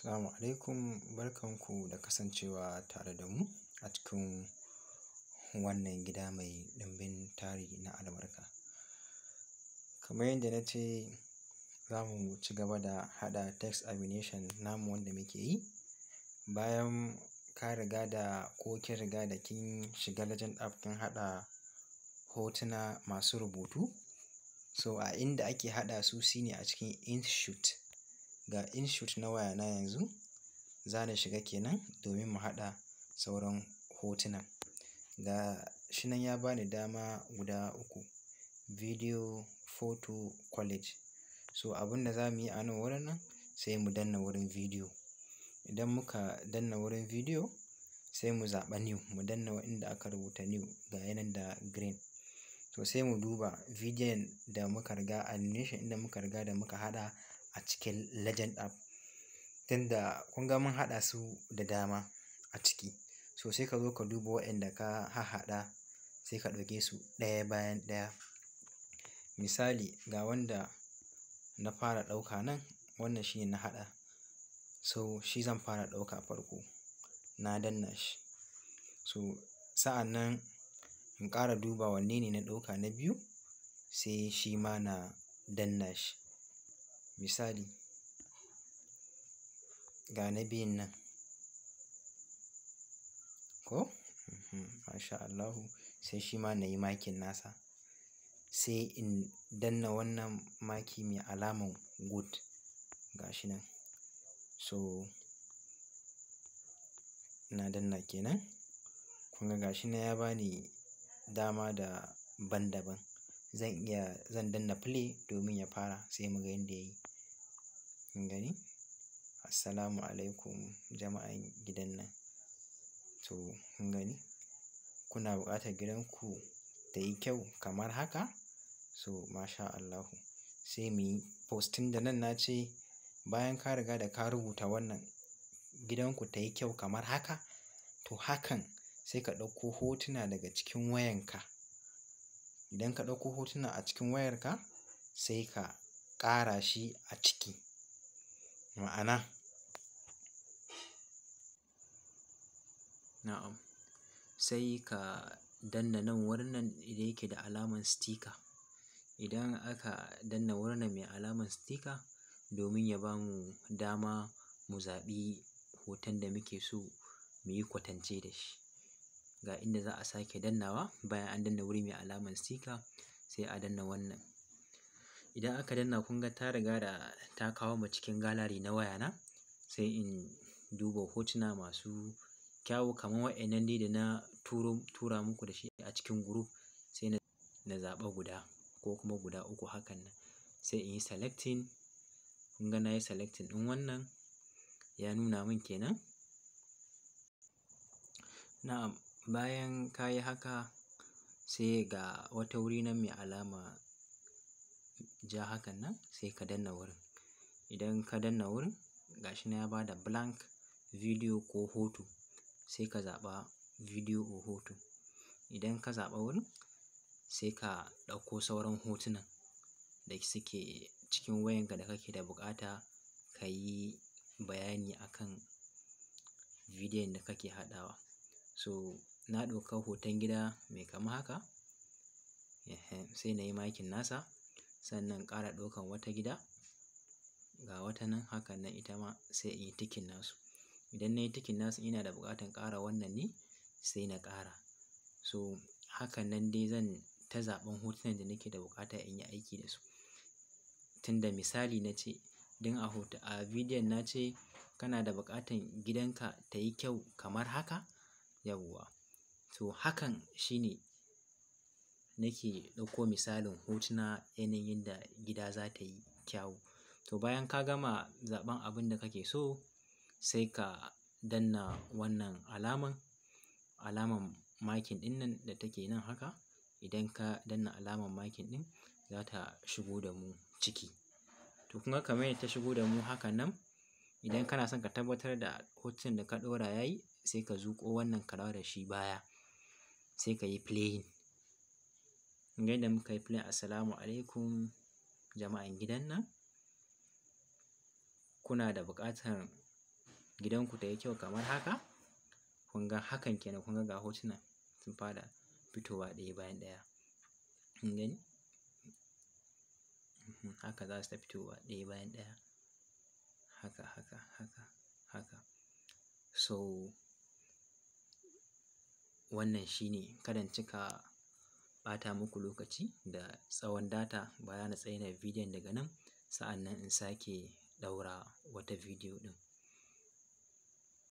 Assalamu alaikum, barkanku da kasancewa tare da mu a cikin wannan gida mai ɗimbin tarihi na albarka. Kamar yadda na ce, za mu ci gaba da haɗa text animation namu wanda muke yi. Bayan ka riga da ko kin riga da kin shiga Legend app, kin haɗa hotuna masu rubutu. So a inda ake haɗa su shine a cikin InShot. Ga InShot na waya na yanzu, za na shiga kenan domin mu haɗa sauran hotunan. Ga shi nan ya bani dama guda uku: video, photo, collage. So abin da za mu yi a nan wurin nan, sai mu danna wurin video. Idan muka danna wurin video, sai mu zaɓa new, mu danna inda aka rubuta new, ga yanan da green. To sai mu duba bidiyon da muka riga, animation ɗin da muka riga da muka haɗa a cikin Legend app. Tunda kun ga mun haɗa su da dama a ciki. So sai ka zo ka duba waɗanda ka hahhaɗa, sai ka ɗauke su ɗaya bayan ɗaya. Misali, ga wanda na fara ɗauka nan, wannan shine na haɗa. So shi zan fara ɗauka farko. Na danna shi. So sa'an nan in ƙara duba wanne ne na ɗauka na biyu, sai shi ma na danna shi. Misali, ga na biyun nan. Ko? Masha Allahu. Sai shi ma na yi marking nasa. Sai in danna wannan maki mai alaman good, ga shi nan. So na danna kenan. Kun ga gashi nan ya bani dama daban daban. Zan iya, zan danna play domin ya fara, sai mu ga yanda yayi. Kun gani? Assalamu alaikum jama'an gidan nan. To kun gani? Kuna buƙatar gidanku ta yi kyau kamar haka? So masha Allahu. Sai muyi post, tun da nan na ce bayan ka riga da ka rubuta wannan gidanku ta yi kyau kamar haka, to hakan sai ka ɗauko hotuna daga cikin wayanka. Idan ka ɗauko hotuna a cikin wayarka, sai ka ƙara shi a ciki. Ma'ana, na'am. Sai ka danna nan wurin nan da yake da alaman sticker. Idan aka danna wurin nan mai alaman sticker, domin ya bamu dama mu zaɓi hoton da muke so mu yi kwatance da shi. Ga inda za a sake dannawa, bayan an danna wuri mai alaman sticker, sai a danna wannan. Idan aka danna, kun ga ta riga da ta kawo mu cikin gallery na wayana, sai in duba hotuna masu kyawu kamar waɗannan dai da na tura muku da shi a cikin group, sai na zaɓa guda ko kuma guda uku hakan nan. Sai in yi selecting. Kun ga na yi selecting ɗin wannan, ya nuna min kenan. Na'am, bayan ka yi haka, sai ga wata wuri nan mai alama ja hakan nan, sai ka danna wurin. Idan ka danna wurin, ga shi nan ya bada blank, video ko hoto. Sai ka zaɓa video ko hoto. Idan ka zaɓa wurin, sai ka ɗauko sauran hotunan da suke cikin wayanka da kake da buƙata ka yi bayani akan bidiyon da kake haɗawa. So na ɗauka hoton gida mai kama haka, sai na yi marking nasa. Sannan in ƙara ɗaukan wata gida, ga wata nan hakan nan ita ma, sai in yi ticking nasu. Idan na yi ticking nasu, ina da buƙatar ƙara wannan ne, sai na ƙara. So hakan nan dai zan ta zaɓan hotunan da nake da buƙata in yi aiki da su. Tunda misali na ce, don a hoto a bidiyon na ce kana da buƙatan gidanka ta yi kyau kamar haka, yauwa. To hakan shine nake ɗauko misalin hotuna yanayin da gida za ta yi kyau. To bayan ka gama zaɓan abin da kake so, sai ka danna wannan alaman, alaman marking ɗin nan da take nan haka. Idan ka danna alaman marking ɗin, za ta shigo da mu ciki. To kun ga kamar yadda ta shigo da mu hakan nan, idan kana son ka tabbatar da hotunan da ka ɗora yayi, sai ka zuƙo wannan ka dawo da shi baya, sai ka yi playing. Kun ga yadda muka yi playing, assalamu alaikum jama'an gidan nan. Kuna da buƙatar gidanku ta yi kyau kamar haka, kun ga hakan kenan, kun ga ga hotunan sun fara fitowa ɗaya bayan ɗaya. Kun gani? Haka za su ta fitowa ɗaya bayan ɗaya. Haka, haka, haka, haka. So wannan shine. Kada in cika ɓata muku lokaci da tsawon data, bara na tsaida bidiyon daga nan, sa'an nan in sake ɗaura wata bidiyo ɗin.